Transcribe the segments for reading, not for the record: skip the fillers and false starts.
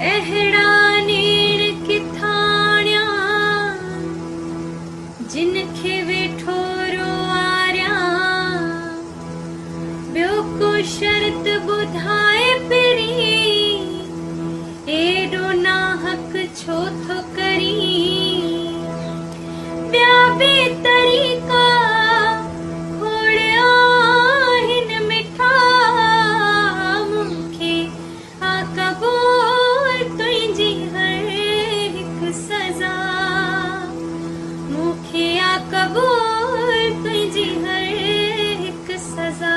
अहिड़ा नेण किथाणिया, जिन खे वेठो रोआरियां। ॿियो को शर्त ॿुधाए पहिरीं, एॾो नाहक छो थो करीं। ॿिया बि तरीक़ा खोड़ आहिनि मिठा, मूंखे आ क़बूल तुंहिंजी हर हिकु सज़ा। मूंखे आ क़बूल तुंहिंजी हर हिकु सज़ा।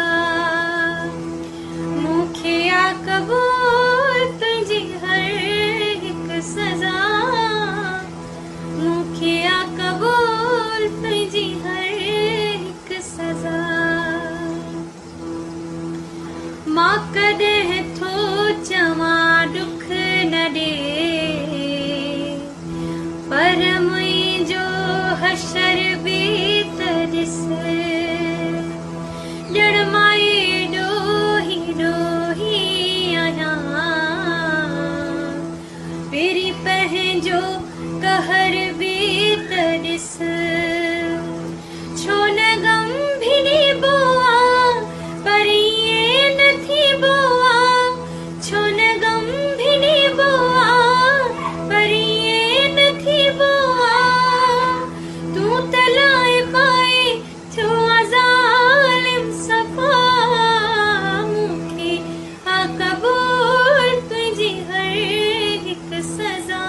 मूंखे आ क़बूल तुंहिंजी हर हिकु सज़ा। मूंखे आ क़बूल तुंहिंजी हर हिकु सज़ा। मां कॾहिं थो चवां ॾुख न ॾे, पर मुंहिंजो हशर बि त ॾिस। ॼण मां एॾो ई ॾोही आहियां, पहिरीं पंहिंजो कहर बि त ॾिस। छो न ग़म भिॾिबो आहे, पर ईअं न थिबो आहे। छो न ग़म भिॾिबो आहे, पर ईअं न थिबो आहे। तूं त लाए पाए थियो आहे ज़ालिम सफ़ा, मूंखे आ क़बूल तुंहिंजी हर हिकु सज़ा।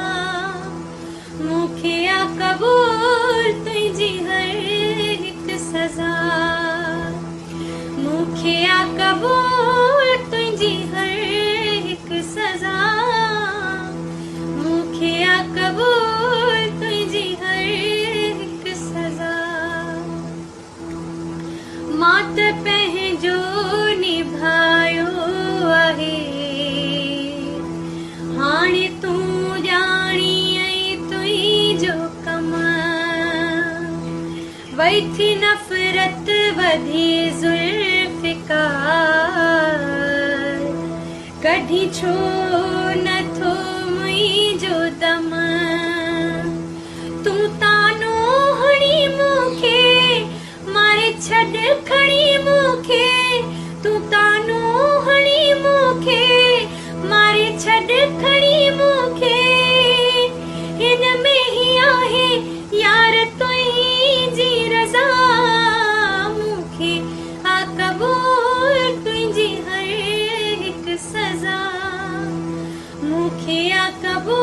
मूंखे आ क़बूल तुंहिंजी हर हिकु सज़ा। मूंखे आ क़बूल तुंहिंजी हर हिकु सज़ा। मूंखे आ क़बूल तुंहिंजी हर हिकु सज़ा। मां त पंहिंजो निभायो आहे, हाणे तूं ॼाणी ऐं तुंहिंजो कम। वई थी नफ़रत वधी ज़ुल्फ़िकार, कढी छो नथो मुंहिंजो दम। तूं तानो हणी मूंखे, मारे छॾ खणी मूंखे। तूं तानो हणी मूंखे, मारे छॾ खणी मूंखे। हिन में ई आहे यार तुंहिंजी रज़ा, मूंखे आ क़बूल तुंहिंजी हर हिकु सज़ा। मूंखे आ क़बूल